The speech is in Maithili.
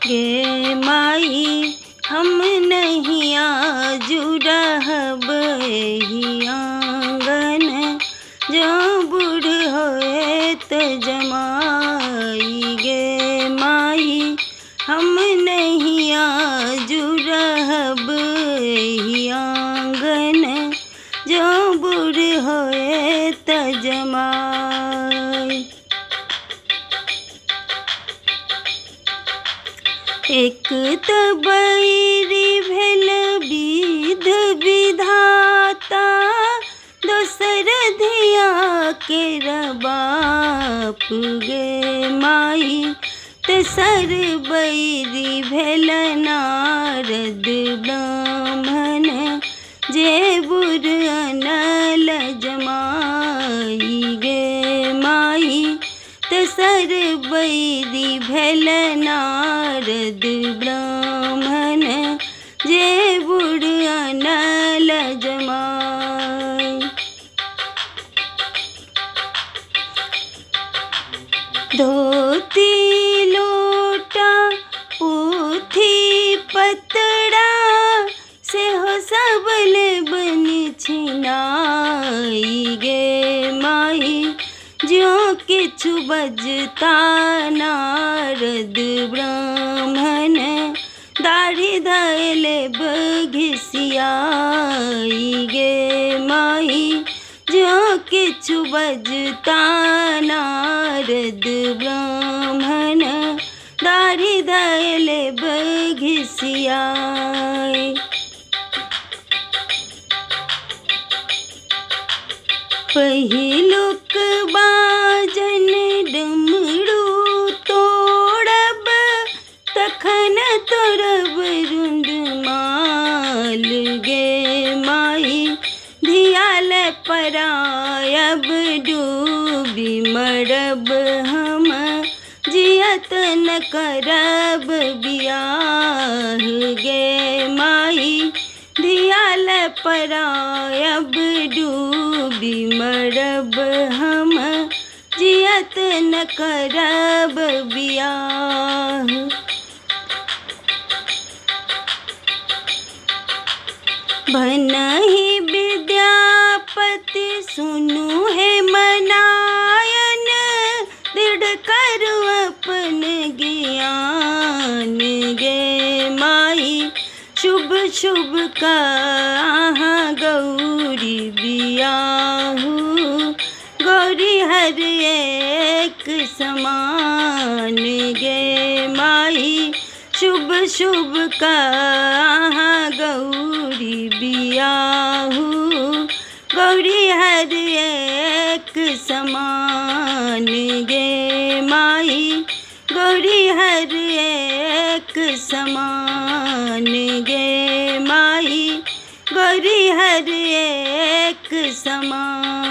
गे माई हम नहीं आजु रहब एहि आँगन, जँ बूढ़ होएत जमाई गे माई हम नहीं आजु रहब एहि आँगन, जँ बूढ़ होएत जमाई। एक तऽ बैरी भेल विध विधाता, दोसर धिया केर बाप गे माई, तेसर बैरी भेल नारद ब्राह्मण, जे बुढ़ अनल जमाई गे माई, तेसर बैरी भेल नारद ब्राह्मण, जे बुढ़ अनल जमाई। धोती लोटा पोथी पतरा, सेहो सब लेबनि छिनाई गे माई, ज्यों किछु बजता नारद ब्राह्मण, दाढ़ी धए लेब घिसियाई गे माई, ज्यों किछु बजता नारद ब्राह्मण, दाढ़ी धए लेब घिसियाई। पहिलुक बाजन डमरू तोड़ब, तखन तोड़ब रुण्डमाल गे माई, धिया लए परायब डूबि मरब हम, जियत न करब बियाह गे माई, धिया लए परायब डूबि मरब हम, जियत न करब बियाह। भनहि विद्यापति सुनु हे मनायन, दृढ़ करु अपन ज्ञान गे माई, शुभ शुभ कहाँ गौरी बियाहू, गौरी हर एक समान गे माई, शुभ शुभ कहाँ गौरी बियाहू, गौरी हर एक समान गे माई, गौरी हर एक समान गे माई, गौरी हर एक समान।